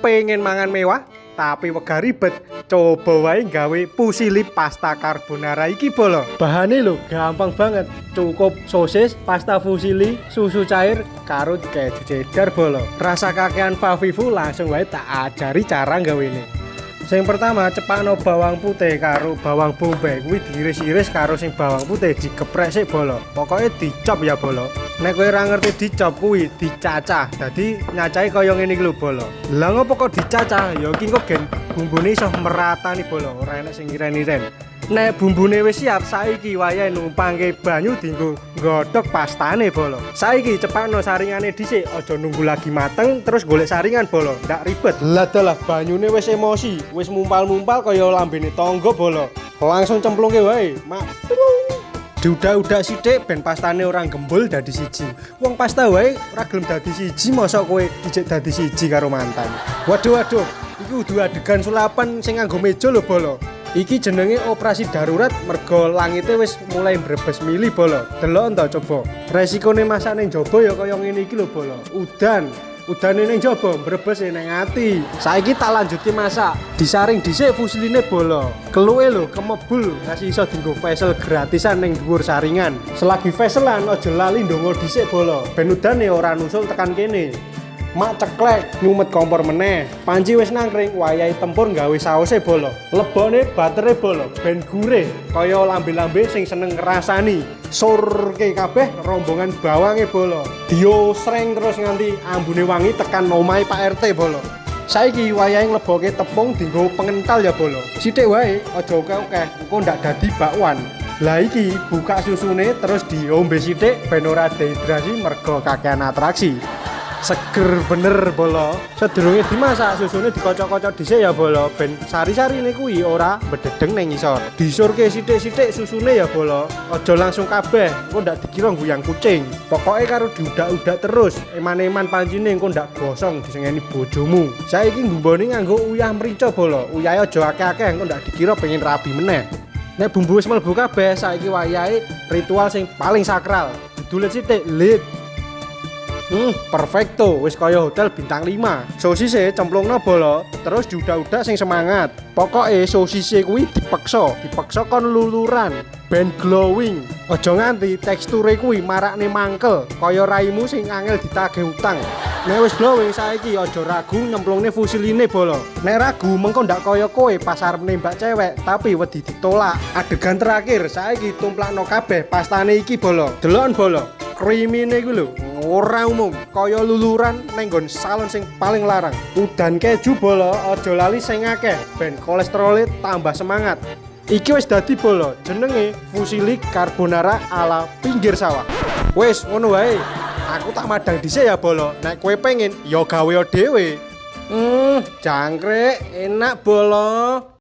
Pengen mangan mewah tapi wegah ribet, coba wae gawe fusilli pasta carbonara iki, bolo. Bahane lho gampang banget, cukup sosis, pasta fusilli, susu cair, karo keju cheddar, bolo. Rasah kakean fafifu, langsung wae tak ajari cara gawene. Sing pertama, cepakno bawang putih karo bawang bombay kuwi diiris-iris, karo sing bawang putih digeprek sik, bolo. Pokoke dicop ya, bolo. Nek kowe ora ngerti dicop kuwi dicacah. Dadi nyacahe kaya ngene iki lho, bolo. Lah, ngopo kok dicacah? Ya iki engko gen bumbune iso merata nih, bolo, ora enek sing iren-iren. Nek bumbune wis siap, saiki wayahe numpangke banyu dienggo nggodhog pastane, bolo. Saiki cepakno saringane dhisik, aja nunggu lagi mateng terus golek saringan, bolo, ndak ribet. Lah dalah, banyune wis emosi, wis mumpal-mumpal kaya lambene tangga, bolo. Langsung cemplungke wae, mak plung. Diudak-udak sithik ben pastane ora gembul dadi siji. Wong pasta wae ora gelem dadi siji, mosok kowe ijek dadi siji karo mantan. Waduh waduh, iki kudu adegan sulapan sing nganggo meja lho, bolo. Iki jenenge operasi darurat mergo langite wis mulai brebes mili, bolo. Delok to coba. Resikone masak ning jaba ya kaya ngene iki lho, bolo. Udan, udane ning jaba, brebes ning ati. Saiki tak lanjutke masak. Disaring dhisik fusilline, bolo. Keluke lho kemebul ngasi iso dienggo facial gratisan ning dhuwur saringan. Selagi facialan aja lali ndonga dhisik, bolo. Ben udane ora nusul tekan kene. Mak ceklek nyumet kompor meneh. Panci wis nangkring, wayahe tempur gawe saose, bolo. Lebokne buttere, bolo, ben gurih kaya lambe-lambe sing seneng ngrasani. Surke kabeh rombongan bawange, bolo. Diosreng terus nganti ambune wangi tekan omahe Pak RT, bolo. Saiki wayahe nglebokke tepung dienggo pengental ya, bolo. Sithik wae, aja akeh-akeh, engko ndak dadi bakwan. Lah, iki buka susune terus diombe sithik ben ora dehidrasi mergo kakean atraksi. Seger bener, bolo. Sedurunge dimasak, susune dikocok-kocok dhisik ya, bolo, ben sari-sarine kuwi ora mbededeng ning ngisor. Disurke sithik-sithik susune ya, bolo. Aja langsung kabeh, engko ndak dikira guyang kucing. Pokoke karo diudak-udak terus, eman-eman pancine engko ndak gosong disengeni bojomu. Saiki bumbone nganggo uyah mrica, bolo. Uyahe aja akeh-akeh, engko ndak dikira pengen rabi meneh. Nek bumbu wis mlebu kabeh, saiki wayahe ritual sing paling sakral. Didulit sithik, lit. Perfecto, wis kaya hotel bintang 5. Sosise cemplungno, bolo, terus diudak-udak sing semangat. Pokoke sosise kuwi dipeksa, dipeksa kon luluran, ben glowing. Aja nganti teksture kuwi marakne mangkel, kaya raimu sing angel ditagih utang. Nek wis glowing, saiki aja ragu nyemplungne fusilline, bolo. Nek ragu mengko ndak kaya kowe pas arep nembak cewek tapi wedi ditolak. Adegan terakhir, saiki tumplakno kabeh pastane iki, bolo. Deloken, bolo. Creamine iku lho ora umum, kaya luluran ning nggon salon sing paling larang. Udan keju, bolo, aja lali sing akeh ben kolesterole tambah semangat. Iki wis dadi, bolo, jenenge fusilli carbonara ala pinggir sawah. Wis ngono wae. Aku tak madang dhisik ya, bolo. Nek kowe pengen ya gawe dhewe. Jangkrik enak, bolo.